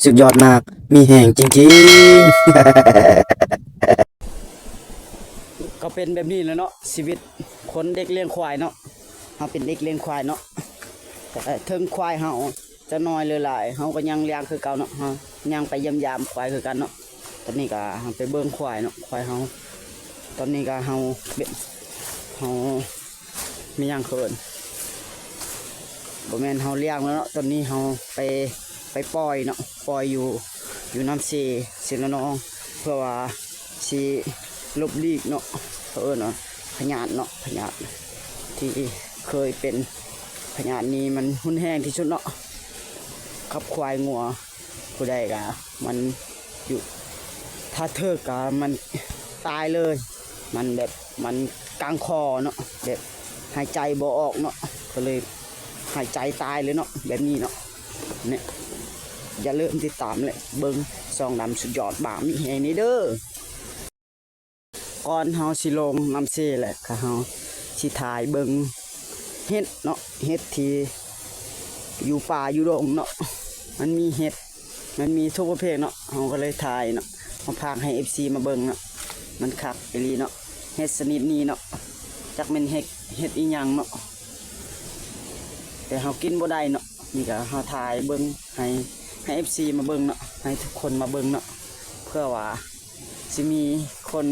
ສຸດຍອດມາກ ມີແຮງຈິງໆ. ກໍເປັນແບບນີ້ແຫຼະເນາະ ຊີວິດຄົນເດັກລ້ຽງຄວາຍເນາະ. ເຮົາເປັນເດັກລ້ຽງຄວາຍເນາະ ເທິງຄວາຍເຮົາຈະນ້ອຍຫຼືຫຼາຍ ເຮົາກໍຍັງລ້ຽງຄືເກົ່າເນາະ. ເຮົາຍັງໄປຢ້ຽມຢາມຄວາຍຄືກັນເນາະ. ຕອນນີ້ກໍເຮົາໄປເບິ່ງຄວາຍເນາະ ຄວາຍເຮົາ. ຕອນນີ້ກໍເຮົາເປັນ ເຮົາ ມີຫຍັງເອີ້ນ ບໍ່ແມ່ນເຮົາລ້ຽງແລ້ວເນາະ. ຕອນນີ້ເຮົາໄປ ໄປປ່ອຍເນາະ ປ່ອຍຢູ່ ຢູ່ນ້ຳເຊ ເຊລະນອງ ເພື່ອວ່າຊິຫຼົບຫຼີກເນາະ ເຂົາເອີ້ນວ່າພະຍາດເນາະ ພະຍາດທີ່ເຄີຍເປັນ. ພະຍາດນີ້ມັນຮຸນແຮງທີ່ສຸດເນາະ ກັບຄວາຍງົວ. ຜູ້ໃດກະມັນຢູ່ ຖ້າຖືກກະມັນຕາຍເລີຍ ມັນແບບ ມັນກາງຄໍເນາະ ແບບຫາຍໃຈບໍ່ອອກເນາະ ກໍເລີຍຫາຍໃຈຕາຍເລີຍເນາະ ແບບນີ້ເນາະ. ນີ້ ຢ່າລືມຕິດຕາມ ແລະ ເບິ່ງຊ່ອງດຳສຸດຍອດ ບາກມີແຮງນີ້ເດີ້. ກ່ອນເຮົາຊິລົງນ້ຳເຊແຫຼະ ກໍເຮົາຊິຖ່າຍເບິ່ງເຫັດເນາະ ເຫັດທີ່ຢູ່ປ່າຢູ່ດົງເນາະ ມັນມີເຫັດ ມັນມີທຸກປະເພດເນາະ. ເຮົາກໍເລີຍຖ່າຍເນາະ ມາພາກໃຫ້ເອັຟຊີມາເບິ່ງເນາະ. ມັນຄັກອີ່ຫຼີເນາະ ເຫັດຊະນິດນີ້ເນາະ ຈັກແມ່ນເຫັດ ເຫັດອີ່ຫຍັງເນາະ ແຕ່ເຮົາກິນບໍ່ໄດ້ເນາະ. ນີ້ກໍເຮົາຖ່າຍເບິ່ງໃຫ້ ໃຫ້ເອັຟຊີມາເບິ່ງເນາະ ໃຫ້ທຸກຄົນມາເບິ່ງເນາະ ເພື່ອວ່າຊິມີຄົນ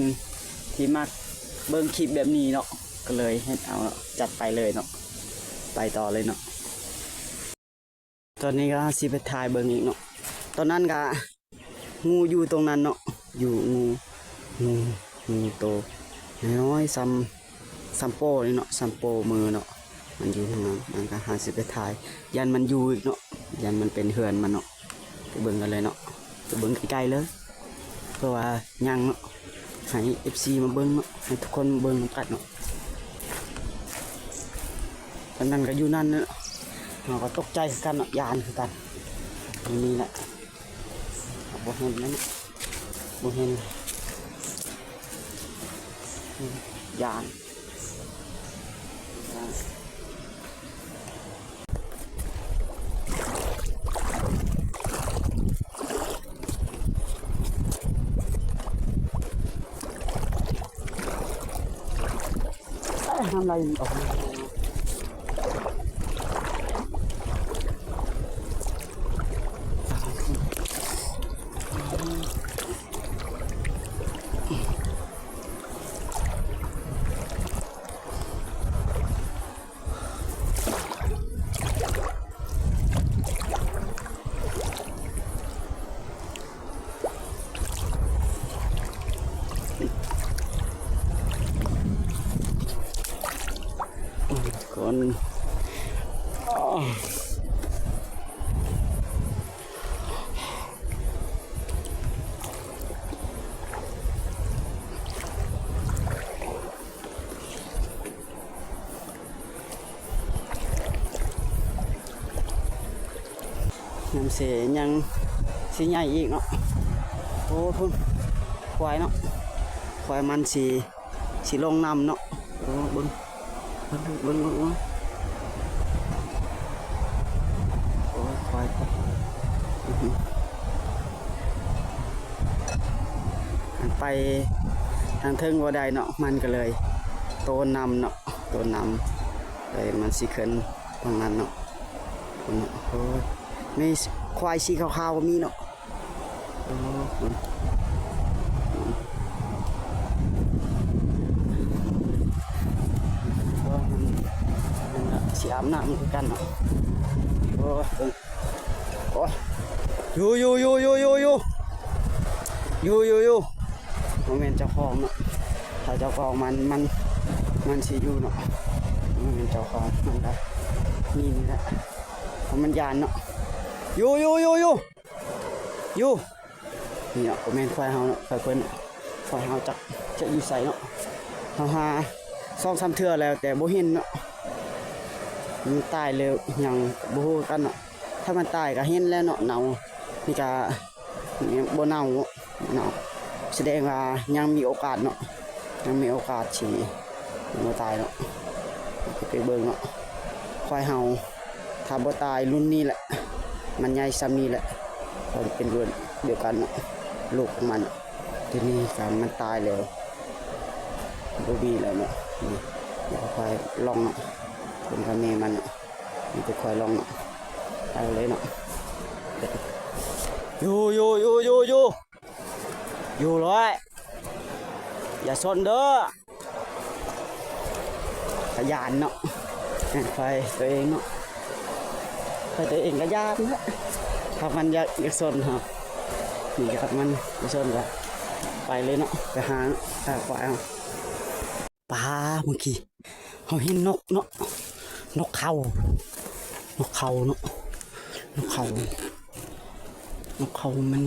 ທີ່ມັກເບິ່ງຄລິບແບບນີ້ເນາະ ກໍເລີຍເຮັດເອົາເນາະ ຈັດໄປເລີຍເນາະ ໄປຕໍ່ເລີຍເນາະ. ຕອນນີ້ກໍເຮົາຊິໄປຖ່າຍເບິ່ງອີກເນາະ ຕອນນັ້ນກໍ ງູຢູ່ຕົງນັ້ນເນາະ ຢູ່ ງູ ງູ ງູໂຕນ້ອຍໆ ສ່ຳ ສ່ຳໂປ້ນີ້ເນາະ ສ່ຳໂປ້ມືເນາະ ມັນຢູ່ທາງນັ້ນ. ມັນກໍຫາຊິໄປຖ່າຍ ຢ້ານມັນຢູ່ອີກເນາະ ຢ້ານມັນເປັນເຮືອນມັນເນາະ. ໄປເບິ່ງກັນເລີຍເນາະ ໄປເບິ່ງໃກ້ໆເລີຍ ເພາະວ່າຍັງເນາະ ໃຫ້ເອັຟຊີມາເບິ່ງເນາະ ໃຫ້ທຸກຄົນມາເບິ່ງນຳກັນເນາະ. ຕອນນັ້ນກໍຢູ່ນັ້ນເນາະ ເຮົາກໍຕົກໃຈຄືກັນເນາະ ຢ້ານຄືກັນ ຢູ່ນີ້ແຫຼະ. ບໍ່ເຫັນແລ້ວເນາະ ບໍ່ເຫັນ ຢ້ານ ຢ້ານ. ນ້ຳໄຫຼອອກມາ. ກ່ອນ ນ້ຳເຊຍັງຊິໃຫຍ່ອີກເນາະ. ໂອ້ ພຸ້ນ ຄວາຍເນາະ ຄວາຍມັນຊິ ຊິລົງນ້ຳເນາະ. ໂອ້ ເບິ່ງ ເບິ່ງ ເບິ່ງ ເບິ່ງ ເບິ່ງ ໂອ້ຍ ຄວາຍ ມັນໄປທາງເທິງບໍ່ໄດ້ເນາະ ມັນກໍເລີຍໂຕນນ້ຳເນາະ ໂຕນນ້ຳ ເລີຍມັນຊິຂຶ້ນທາງນັ້ນເນາະ. ໂອ້ຍ ມີຄວາຍສີຂາວໆກໍມີເນາະ. ໂອ້ ມັນ ມັນຊິອາບນ້ຳຄືກັນເນາະ. ໂອ້ຍ ເບິ່ງ ໂອ້ຍ ຢູ່ ຢູ່ ຢູ່ ບໍ່ແມ່ນເຈົ້າຂອງເນາະ ຖ້າເຈົ້າຂອງມັນ ມັນ ມັນຊິຢູ່ເນາະ ບໍ່ແມ່ນເຈົ້າຂອງ ມັນກໍນີ້ແຫຼະ ເພາະມັນຢ້ານເນາະ. ຢູ່ ຢູ່ ຢູ່ ຢູ່ ຢູ່ ນີ້ເນາະ ບໍ່ແມ່ນຄວາຍເຮົາເນາະ ຄວາຍເພິ່ນເນາະ ຄວາຍເຮົາຈັກ ຈັກຢູ່ໃສເນາະ. ເຮົາຫາສອງສາມເທື່ອແລ້ວ ແຕ່ບໍ່ເຫັນເນາະ ມັນຕາຍແລ້ວຍັງບໍ່ຮູ້ຄືກັນເນາະ. ຖ້າມັນຕາຍກໍເຫັນແລ້ວເນາະ ເນົ່າ ນີ້ກໍບໍ່ເນົ່າ ບໍ່ເນົ່າ ສະແດງວ່າຍັງມີໂອກາດເນາະ ຍັງມີໂອກາດທີ່ ຍັງບໍ່ຕາຍເນາະ. ໄປເບິ່ງເນາະ ຄວາຍເຮົາ ຖ້າບໍ່ຕາຍລຸ້ນນີ້ແຫຼະ ມັນໃຫຍ່ຊ່ຳນີ້ແຫຼະ ເປັນເພື່ອນດຽວກັນເນາະ ລູກຂອງມັນ. ທີນີ້ການມັນຕາຍແລ້ວ ບໍ່ມີແລ້ວເນາະ. ນີ້ ດຽວຂ້ອຍລອງເນາະ ຄົນກັບແມ່ມັນເນາະ. ນີ້ ດຽວຂ້ອຍລອງເນາະ ເອົາເລີຍເນາະ. ຢູ່ ຢູ່ ຢູ່ ຢູ່ ຢູ່ ຢູ່ ຢູ່ ຢ່າຊົນເດີ. ກະຢ້ານເນາະ ແມ່ນໄຟຕົວເອງເນາະ ໄຟຕົວເອງກະຢ້ານເນາະ. ຖ້າມັນຢາກ ຢາກຊົນເຮົາ ນີ້ ຢ້ານມັນຢາກຊົນກະໄປເລີຍເນາະ ໄປຫາ ຫາຄວາຍເຮົາ. ປາ ເມື່ອກີ້ເຮົາເຫັນນົກເນາະ ນົກເຂົາ ນົກເຂົາເນາະ ນົກເຂົາ ນົກເຂົາມັນ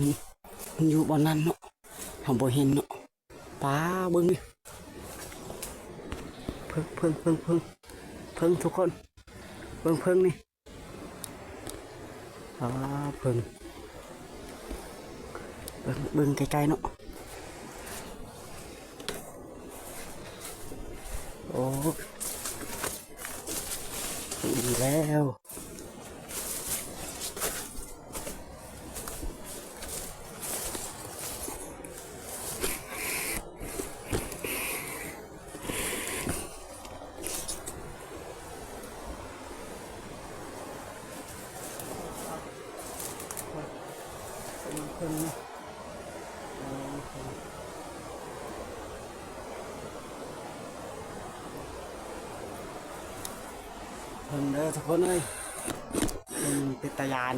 ມັນຢູ່ບ່ອນນັ້ນເນາະ ເຮົາບໍ່ເຫັນເນາະ. ປາ ເບິ່ງນີ້ ເຜິ້ງ ເຜິ້ງ ເຜິ້ງ ເຜິ້ງ ເຜິ້ງ ເຜິ້ງ ທຸກຄົນ ເບິ່ງເຜິ້ງນີ້. ປາ ເຜິ້ງ ເບິ່ງ ເບິ່ງໄກໆເນາະ. ໂອ້ ເບິ່ງອີກແລ້ວ. ເພິ່ນເນາະ ເພິ່ນເດີທຸກຄົນເອີຍ ເພິ່ນເປັນຕາຢ້ານ.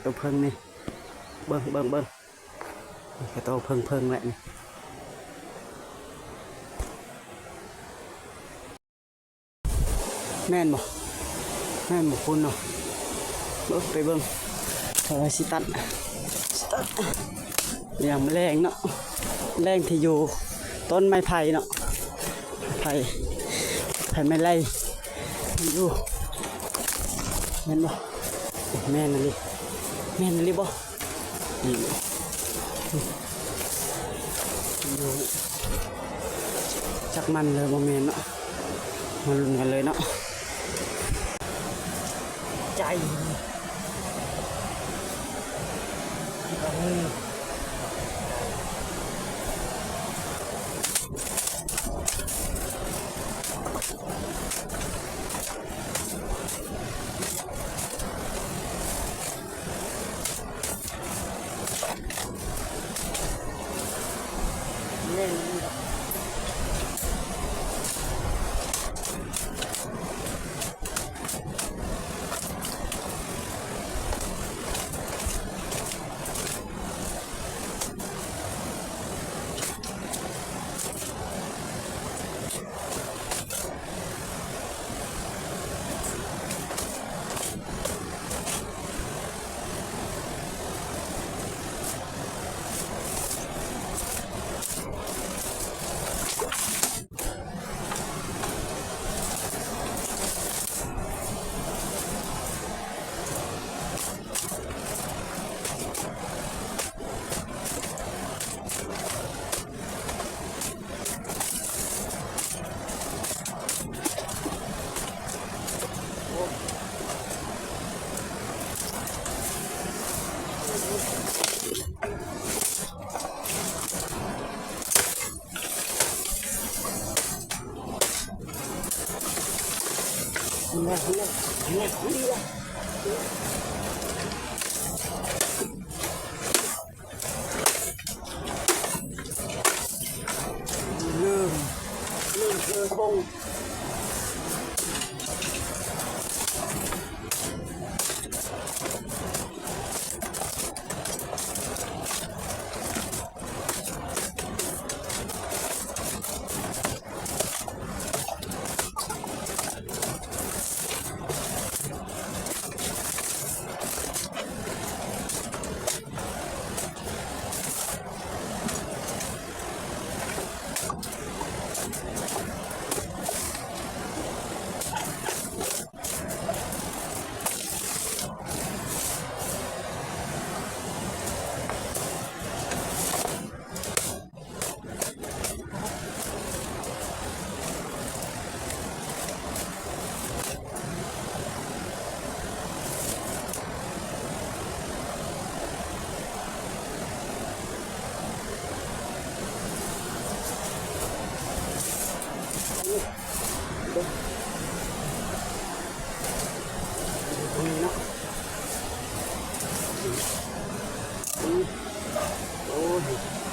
ໂຕເພິ່ງນີ້ ເບິ່ງ ເບິ່ງ ເບິ່ງ ນີ້ກະໂຕເພິ່ງ ເພິ່ງແຫຼະນີ້ ແມ່ນບໍ່ ແມ່ນບໍ່ຄຸນເນາະ ເບິ່ງ ໄປເບິ່ງ ເອີ ຊິຕັດ ຊິຕັດ ຍາມແລງເນາະ ແລງທີ່ຢູ່ຕົ້ນໄມ້ໄຜ່ເນາະ ໄຜ່ ໄຜ່ໄມ້ໄລ່ ຢູ່ ແມ່ນບໍ່ ແມ່ນອີ່ຫຼີ ແມ່ນອີ່ຫຼີບໍ່ ນີ້ ຢູ່ ຈັກແມ່ນຫຼືບໍ່ແມ່ນເນາະ ມາລຸ້ນກັນເລີຍເນາະ ໃຈ. ເລີ່ມ ເລີ່ມເທີບົງ. ຕົງນີ້ເນາະ ໂອ້ຍ.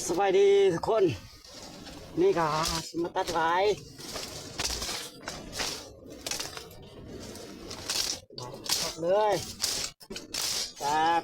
ສະບາຍດີທຸກຄົນ ນີ້ກະຊິມາຕັດຫວາຍ ຕັດເລີຍ ຕັດ.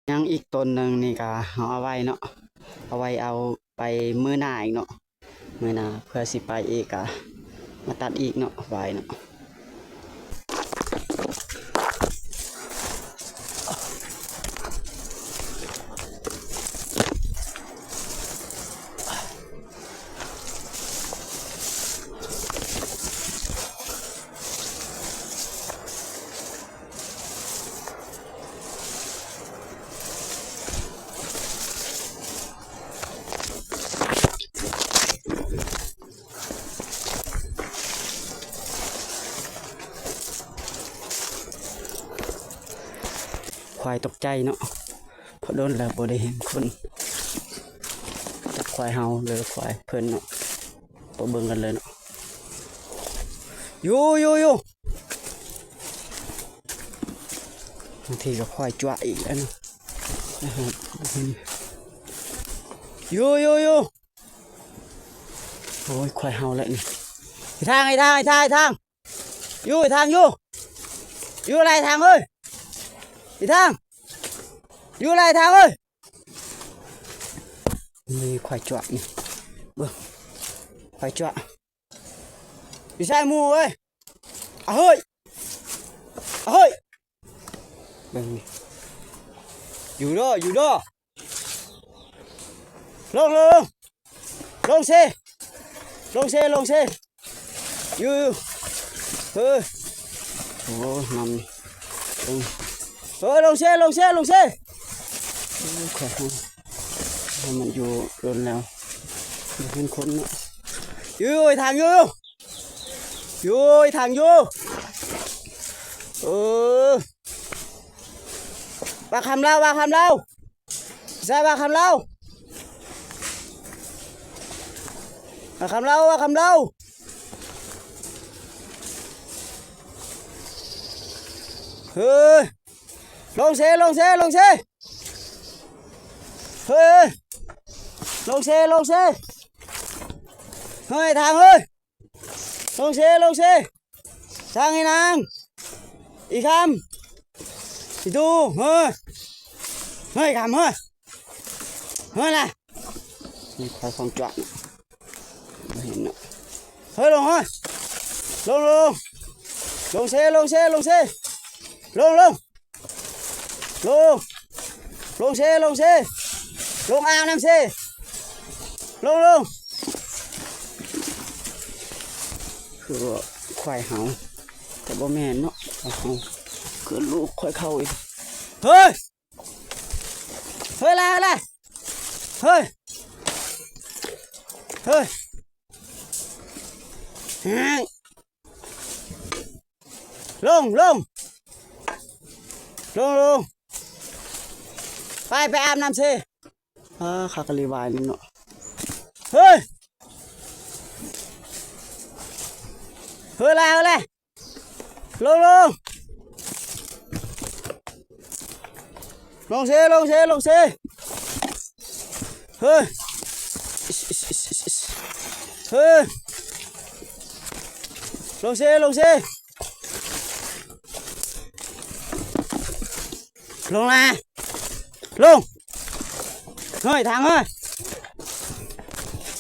ຍັງອີກຕົ້ນໜຶ່ງນີ້ກະເຮົາເອົາໄວ້ເນາະ ເອົາໄວ້ເອົາໄປມື້ໜ້າອີກເນາະ ມື້ໜ້າເພື່ອຊິໄປອີກກະມາຕັດອີກເນາະ ຫວາຍເນາະ. ຄວາຍຕົກໃຈເນາະ ເພາະດົນແລ້ວບໍ່ໄດ້ເຫັນຄົນຈັບຄວາຍເຮົາ ຫຼືຄວາຍເພິ່ນເນາະ ໄປເບິ່ງກັນເລີຍເນາະ. ຢູ່ ຢູ່ ຢູ່ ບາງທີກໍຄວາຍຈົວະອີກແລ້ວເນາະ. ຢູ່ ຢູ່ ຢູ່ ໂອ້ຍ ຄວາຍເຮົາແຫຼະນີ້. ໄອ້ທາງ ໄອ້ທາງ ໄອ້ທາງ ໄອ້ທາງ ຢູ່ ໄອ້ທາງ ຢູ່ ຢູ່ລະໄອ້ທາງເອີຍ ໄອ້ທາງ ຢູ່ລະໄອ້ທາງເອີຍ. ມີຄວາຍຈົວະນີ້ ເບິ່ງ ໄຟຈວະ ຢູ່ໃສໝູ່ເອີຍ? ອາເຮີ້ຍ ອາເຮີ້ຍ ເບິ່ງນີ້ ຢູ່ເດີ ຢູ່ເດີ ລົງ ລົງ ລົງເຊ ລົງເຊ ລົງເຊ ຢູ່ ຢູ່ ເອີ ໂອ້ ນ້ຳ ເອີ ລົງເຊ ລົງເຊ ລົງເຊ ໂອ້ຍ ຂ້ອຍ ໃຫ້ມັນຢູ່ດົນແລ້ວ ບໍ່ເຫັນຄົນເນາະ ຢູ່ ທາງຢູ່ ຢູ່ ທາງຢູ່ ເອີ ວ່າຄຳລາວ ວ່າຄຳລາວ ໃສ່ວ່າຄຳລາວ ວ່າຄຳລາວ ວ່າຄຳລາວ ເຮີ້ຍ ລົງເຊ ລົງເຊ ລົງເຊ ເຮີ້ຍ ລົງເຊ ລົງເຊ ເຮີ້ຍ ທາງເຮີ້ຍ ລົງເຊ ລົງເຊ ທາງອີນາງ ອີຄຳ ອີຕູ ເຮີ້ຍ ເຮີ້ຍ ຄຳ ເຮີ້ຍ ເຮີ້ຍ ລະ ມີຄວາຍຂອງຈວກ ບໍ່ເຫັນເນາະ ເຮີ້ຍ ລົງ ເຮີ້ຍ ລົງ ລົງ ລົງເຊ ລົງເຊ ລົງເຊ ລົງ ລົງ ລົງ ລົງເຊ ລົງເຊ ລົງອ່າງນ້ຳເຊ ລົງ ລົງ ຄືວ່າຄວາຍເຮົາ ແຕ່ບໍ່ແມ່ນເນາະ ຄວາຍເຮົາ ຄືລູກຄວາຍເຂົາອີກ ເຮີ້ຍ ເຮີ້ຍ ລະ ລະ ເຮີ້ຍ ເຮີ້ຍ ລົງ ລົງ ລົງ ລົງ ໄປ ໄປອາບນ້ຳເຊ ອາ ຄາກະລີວາຍນີ້ເນາະ ເຮີ້ຍ ເຮີ້ຍ ລະ ເຮີ້ຍ ລະ ລົງ ລົງ ລົງເຊ ລົງເຊ ລົງເຊ ເຮີ້ຍ ເຮີ້ຍ ລົງເຊ ລົງເຊ ລົງນະ ລົງ ເຮີ້ຍ ທາງເຮີ້ຍ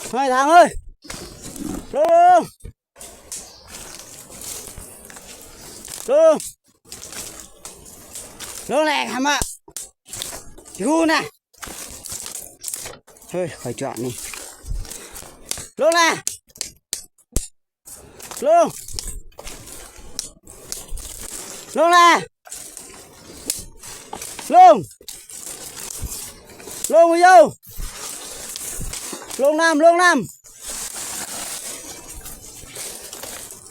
ເຮີ້ຍ ທາງເຮີ້ຍ ລົງ ລົງ ລົງ ລົງແຫຼະ ຄຳວ່າ ຢູ່ນະ ເຮີ້ຍ ຂ້ອຍຈວກນີ້ ລົງນະ ລົງ ລົງນະ ລົງ ລົງ ຢູ່ ລົງນ້ຳ ລົງນ້ຳ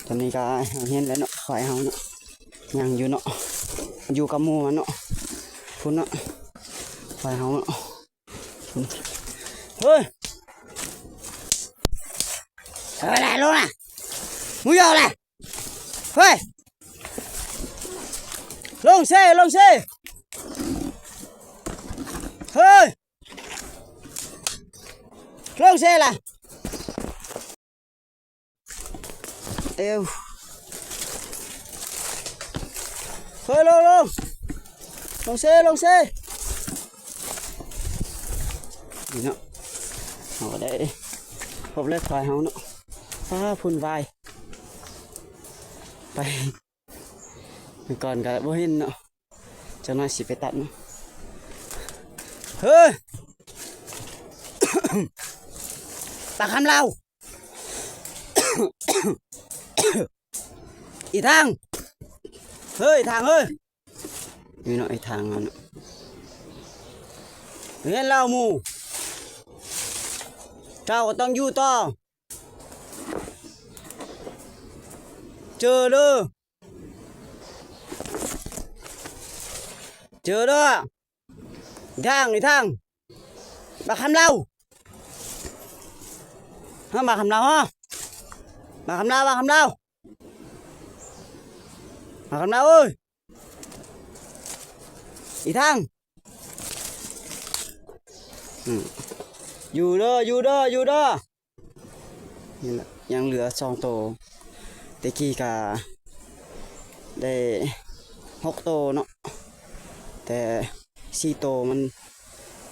ຕອນນີ້ກໍເຫັນແລ້ວເນາະ ຄວາຍເຮົາເນາະ ຍັງຢູ່ເນາະ ຢູ່ກັບໝູ່ມັນເນາະ ພຸ້ນເນາະ ຄວາຍເຮົາເນາະ ເຮີ້ຍ ເອົາໄປແຫຼະ ລົງນະ ໝູ່ຢອກແຫຼະ ເຮີ້ຍ ລົງເຊ ລົງເຊ ເຮີ້ຍ ລົງເຊລະ ເອີວ ເຮີ້ຍ ລົງ ລົງ ລົງເຊ ລົງເຊ ນີ້ເນາະ ເຮົາກໍໄດ້ພົບແລ້ວຄວາຍເຮົາເນາະ ອ້າ ພຸ້ນວາຍ ໄປ ກ່ອນກໍບໍ່ເຫັນເນາະ ຈັກໜ້ອຍຊິໄປຕັດເນາະ ເຮີ້ຍ ປາຄຳລາວ ອີທາງ ເຮີ້ຍ ທາງເຮີ້ຍ ນີ້ເນາະ ອີທາງເຮົາເນາະ ເຫັນແລ້ວໝູ່ ເຈົ້າກໍຕ້ອງຢູ່ຕໍ່ ເຈີເດີ ເຈີເດີ ທາງ ທາງ ບັກຄຳລາວ ຮະ ບັກຄຳລາວ ຮະ ບັກຄຳລາວ ບັກຄຳລາວ ບັກຄຳລາວເອີຍ ອີທາງ ອືມ ຢູ່ເດີ ຢູ່ເດີ ຢູ່ເດີ. ນີ້ແຫຼະ ຍັງເຫຼືອສອງໂຕ ແຕ່ກີ້ກະໄດ້ຫົກໂຕເນາະ ແຕ່ສີ່ໂຕມັນ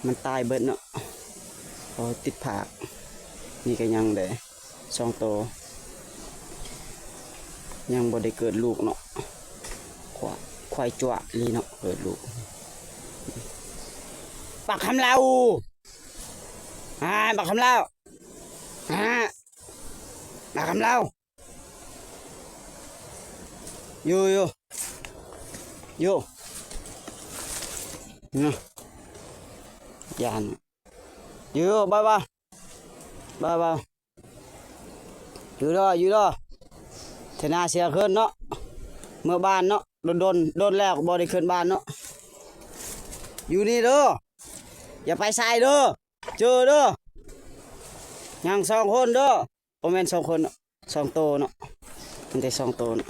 ມັນຕາຍເບິດເນາະ ເພາະຕິດຜາກ ນີ້ກໍຍັງໄດ້ສອງໂຕ ຍັງບໍ່ໄດ້ເກີດລູກເນາະ. ຄວາຍ ຄວາຍຈົວະອີ່ຫຼີເນາະ ເກີດລູກ. ບັກຄຳເລົາ ອ່າ ບັກຄຳເລົາ ອ່າ ບັກຄຳເລົາ. ຢູ່ ຢູ່ ຢູ່ນະ ຢ້ານ ຢູ່ ບາຍບາຍ ບາຍບາຍ ຢູ່ເດີ ຢູ່ເດີ ເທື່ອໜ້າຊິເອົາຄືນເນາະ ເມືອບ້ານເນາະ ດົນ ດົນ ດົນແລ້ວບໍ່ໄດ້ຂຶ້ນບ້ານເນາະ. ຢູ່ນີ້ເດີ ຢ່າໄປໃສເດີ ເຈີເດີ ຍັງສອງຄົນເດີ. ບໍ່ແມ່ນສອງຄົນເນາະ ສອງໂຕເນາະ ມັນໄດ້ສອງໂຕເນາະ.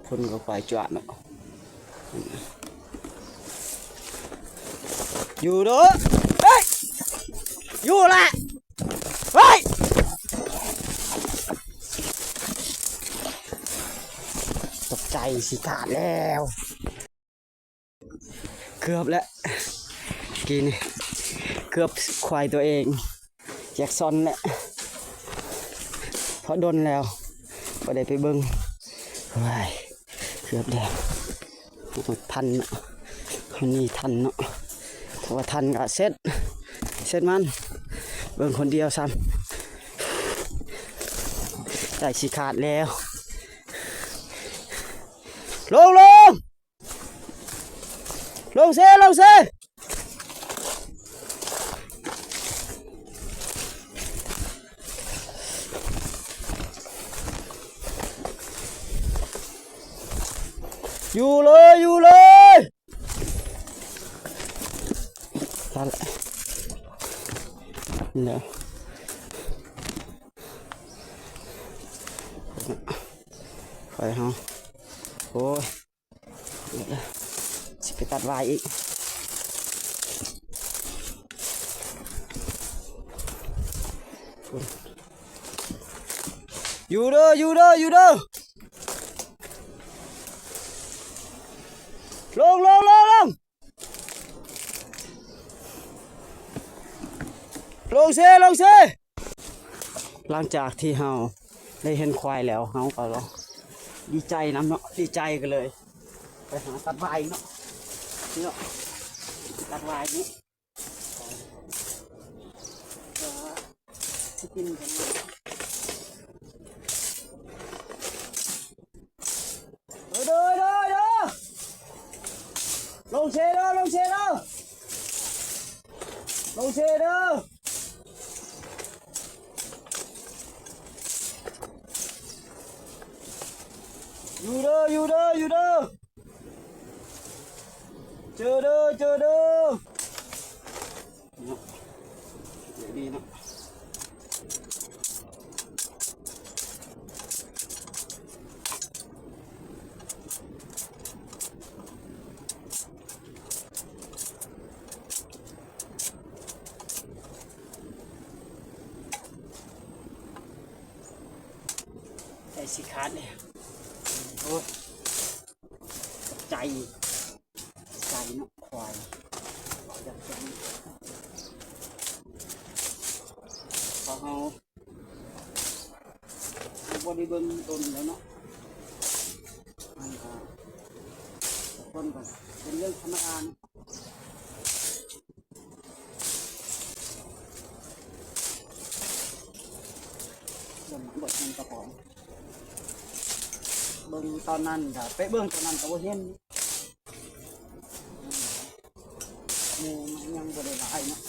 ຄົນກໍຄວາຍຈວດເນາະ ຢູ່ເດີ ເຮີ້ຍ ຢູ່ລະ ເຮີ້ຍ ຕົກໃຈຊິຂາດແລ້ວ. ເກືອບແລ້ວ ກີ້ນີ້ເກືອບຄວາຍຕົວເອງ ຢາກຊ່ອນແຫຼະ ເພາະດົນແລ້ວບໍ່ໄດ້ໄປເບິ່ງ. ໂອ້ຍ ເກືອບແລ້ວ ທັນເນາະ ເຮົານີ້ທັນເນາະ ຖ້າວ່າທັນກໍເສັດ ເສັດມັນ ເບິ່ງຄົນດຽວຊ້ຳ ໃຈຊິຂາດແລ້ວ. ລົງ ລົງ ລົງເຊ ລົງເຊ ຢູ່ເລີຍ ຢູ່ເລີຍ ນັ້ນແຫຼະ ນີ້ແຫຼະ ໄປເຮົາ ໂອ້ຍ. ຊິໄປຕັດຫວ້າຍອີກ ຢູ່ເດີ ຢູ່ເດີ ຢູ່ເດີ ລົງ ລົງ ລົງ ລົງ ລົງເຊ ລົງເຊ. ຫຼັງຈາກທີ່ເຮົາໄດ້ເຫັນຄວາຍແລ້ວ ເຮົາກໍດີໃຈນຳເນາະ ດີໃຈກໍເລີຍໄປຫາຕັດຫວ້າຍເນາະ ເນາະ ຕັດຫວ້າຍນີ້ ເພື່ອຊິກິນກັນເນາະ. ເດີ ເດີ ເດີ ເດີ ລົງເຊເດີ ລົງເຊເດີ ລົງເຊເດີ ຢູ່ເດີ ຢູ່ເດີ ຢູ່ເດີ ເຈີເດີ ເຈີເດີ ເນາະ ດີເນາະ ໃຈຊິຂາດແລ້ວ ໂອ້ຍ ໃຈ ໃຈເນາະ ຄວາຍ ເວົ້າຢາກເປັນ ເພາະເຮົາບໍ່ໄດ້ເບິ່ງດົນແລ້ວເນາະ ມັນກໍຄົນກໍເປັນເລື່ອງທຳມະດາເນາະ. ເບິ່ງ ເບິ່ງຕອນນັ້ນກໍ ໄປເບິ່ງຕອນນັ້ນກໍບໍ່ເຫັນ ໝູ່ມັນຍັງບໍ່ໄດ້ຫຼາຍເນາະ.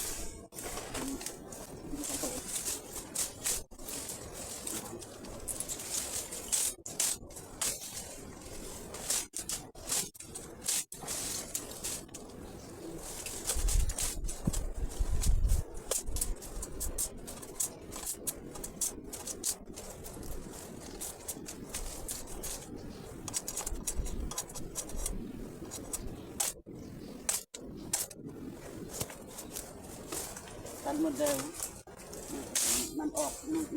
ຕັດໝົດແລ້ວ ມັນອອກ ມັນ ເ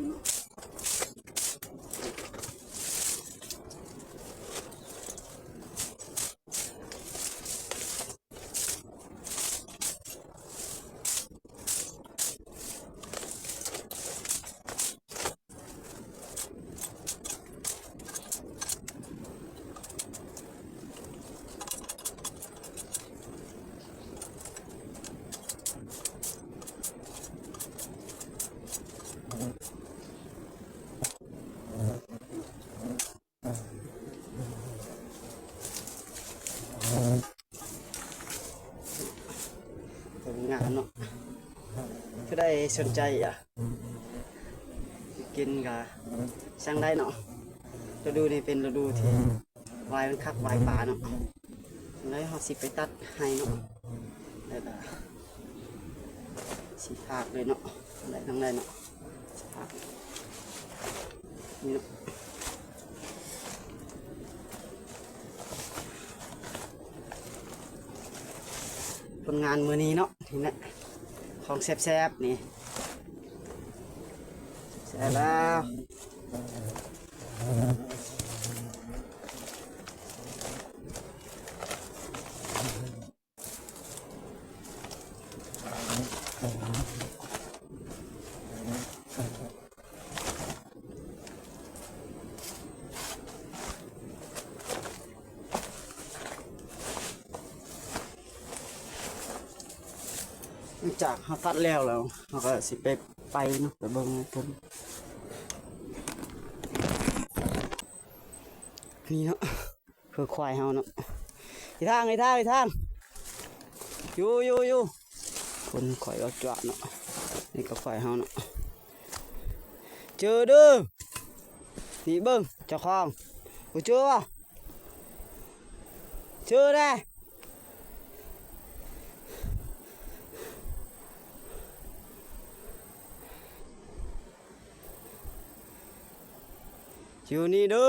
ໃຜສົນໃຈ ອະ ກິນກະສັ່ງໄດ້ເນາະ. ລະດູນີ້ເປັນລະດູທີ່ຫວາຍມັນຄັກ ຫວາຍປ່າເນາະ. ຈັ່ງໃດເຮົາຊິໄປຕັດໃຫ້ເນາະ ແລ້ວກະຊິພາກເລີຍເນາະ. ໄດ້ທັງໄດ້ເນາະ ຊິພາກນີ້ເນາະ. ຜົນງານມື້ນີ້ເນາະ ນີ້ແຫຼະ ຂອງແຊບໆ ນີ້ ແຊບແລ້ວ. ຫຼັງຈາກເຮົາຕັດແລ້ວແລ້ວ ເຮົາກະຊິໄປ ໄປເນາະ ໄປເບິ່ງເພິ່ນ ນີ້ເນາະ. ຄືຄວາຍເຮົາເນາະ ອີທາງ ອີທາງ ອີທາງ ຢູ່ ຢູ່ ຢູ່ ຄົນຂ້ອຍວ່າຈວະເນາະ. ນີ້ກະຄວາຍເຮົາເນາະ ເຈີເດີ ນີ້ເບິ່ງເຈົ້າຂອງ ບໍ່ເຈີບໍ່ ເຈີແດ່ ຢູ່ນີ້ເດີ.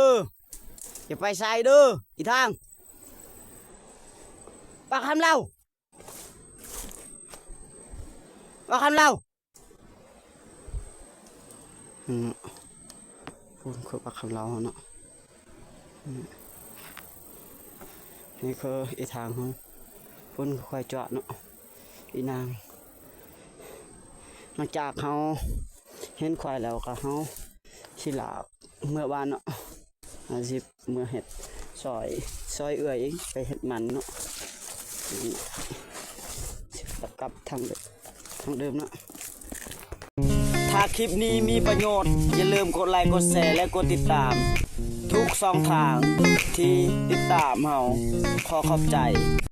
ຢ່າໄປໃສເດີ ອີທາງ ປາກຄຳເລົາ ປາກຄຳເລົາ. ອືມ ພຸ້ນຄືປາກຄຳເລົາເນາະ. ອືມ ນີ້ຄືອີທາງເຮົາ ພຸ້ນຄືຄວາຍຈວະເນາະ ອີນາງ. ຫຼັງຈາກເຮົາເຫັນຄວາຍແລ້ວກະເຮົາຊິລາກເມືອບ້ານເນາະ. ອາຊີບເມືອເຮັດຊ່ອຍ ຊ່ອຍເອື້ອຍເອງໄປເຮັດມັນເນາະ. ກັບທາງເດີມ ທາງເດີມເນາະ. ຖ້າຄລິບນີ້ມີປະໂຫຍດ ຢ່າລືມກົດໄລ ກົດແຊ ແລະ ກົດຕິດຕາມທຸກຊ່ອງທາງທີ່ຕິດຕາມເຮົາ. ຂໍຂອບໃຈ.